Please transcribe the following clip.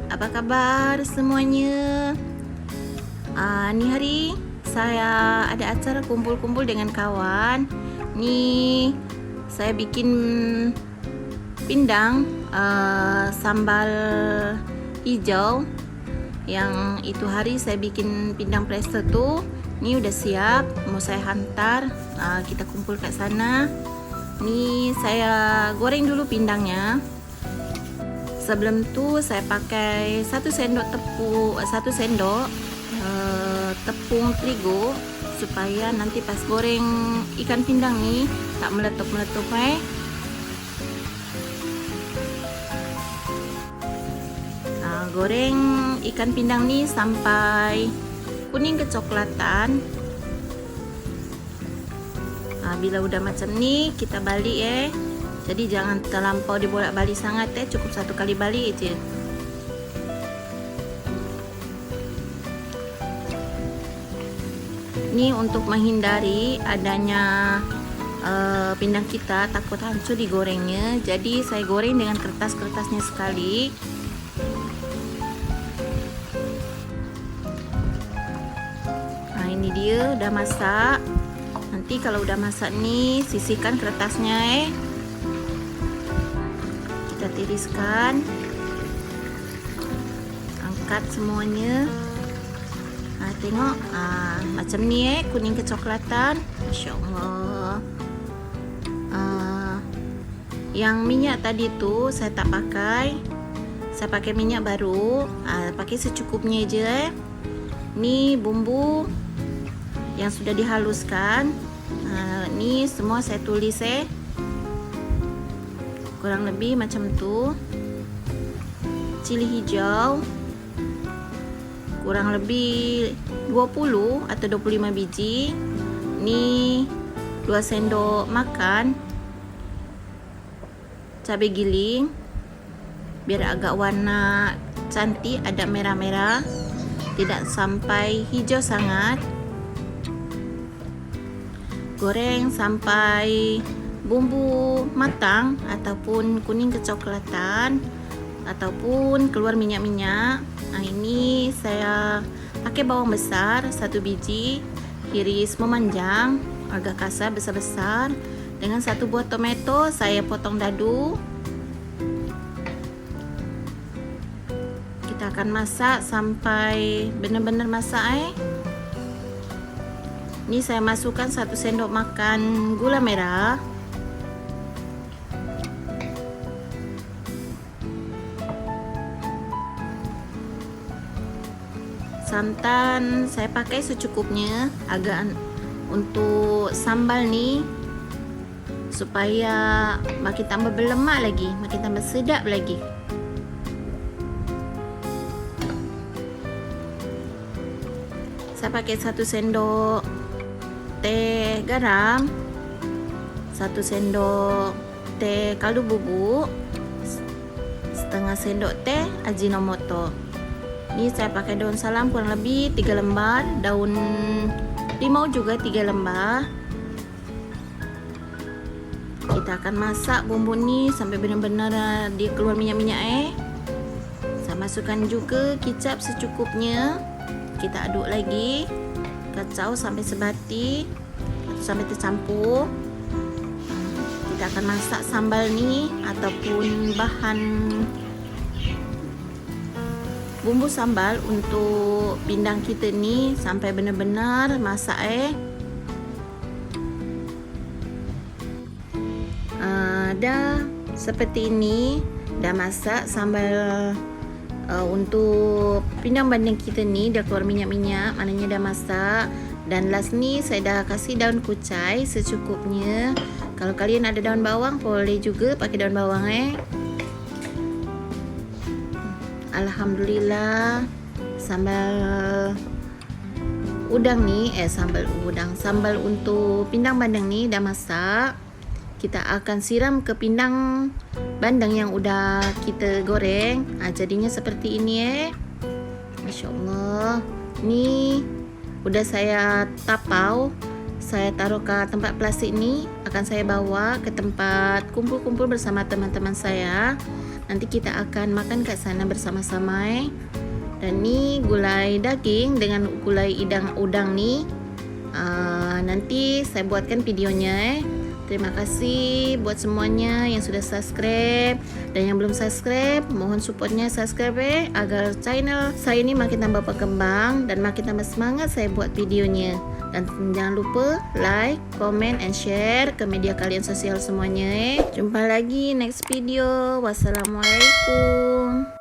apa kabar semuanya? Ni hari saya ada acara kumpul-kumpul dengan kawan. Ni saya bikin pindang sambal hijau. Yang itu hari saya bikin pindang presto tuh. Ni udah siap, mau saya hantar. Kita kumpul kat sana. Ni saya goreng dulu pindangnya. Sebelum tu saya pakai 1 sendok tepung terigu supaya nanti pas goreng ikan pindang ni tak meletup-meletup. Goreng ikan pindang ni sampai kuning kecoklatan. Bila udah macam ni kita balik jadi jangan terlampau dibolak-balik sangat cukup 1 kali balik aja. Ni untuk menghindari adanya pindang kita takut hancur digorengnya, jadi saya goreng dengan kertas-kertasnya sekali. Ini dia udah masak. Nanti kalau udah masak nih sisihkan kertasnya kita tiriskan, angkat semuanya. Tengok macam ni kuning kecoklatan, Masya Allah. Yang minyak tadi tu saya tak pakai, saya pakai minyak baru. Pakai secukupnya je. Ni bumbu yang sudah dihaluskan. Ni semua saya tulis kurang lebih macam tu. Cili hijau kurang lebih 20 atau 25 biji. Ni 2 sendok makan cabai giling biar agak warna cantik, ada merah-merah, tidak sampai hijau sangat. Goreng sampai bumbu matang ataupun kuning kecoklatan ataupun keluar minyak-minyak. Ini saya pakai bawang besar 1 biji, iris memanjang agak kasar besar-besar, dengan 1 buah tomato saya potong dadu. Kita akan masak sampai benar-benar masak. Ini saya masukkan 1 sendok makan gula merah. Santan saya pakai secukupnya, agak untuk sambal ni supaya makin tambah berlemak lagi, makin tambah sedap lagi. Saya pakai 1 sendok teh garam, 1 sendok teh kaldu bubuk, setengah sendok teh ajinomoto. Ini saya pakai daun salam kurang lebih 3 lembar, daun limau juga 3 lembar. Kita akan masak bumbu ni sampai benar-benar dia keluar minyak-minyak. Saya masukkan juga kicap secukupnya. Kita aduk lagi, kacau sampai sebati atau sampai tercampur. Kita akan masak sambal ni ataupun bahan bumbu sambal untuk pindang kita ni sampai benar-benar masak. Dah seperti ini, dah masak sambal untuk pindang bandeng kita ni, dah keluar minyak-minyak, maknanya dah masak. Dan last ni saya dah kasih daun kucai secukupnya. Kalau kalian ada daun bawang boleh juga pakai daun bawang. Alhamdulillah sambal udang ni sambal untuk pindang bandeng ni dah masak. Kita akan siram ke pindang bandeng yang udah kita goreng. Jadinya seperti ini. Masya Allah. Ni udah saya tapau, saya taruh ke tempat plastik ni. Akan saya bawa ke tempat kumpul-kumpul bersama teman-teman saya. Nanti kita akan makan kat sana bersama-sama Dan ni gulai daging dengan gulai udang ni. Nanti saya buatkan videonya Terima kasih buat semuanya yang sudah subscribe dan yang belum subscribe, mohon supportnya subscribe agar channel saya ini makin tambah berkembang dan makin tambah semangat saya buat videonya. Dan jangan lupa like, comment and share ke media kalian sosial semuanya. Jumpa lagi next video. Wassalamualaikum.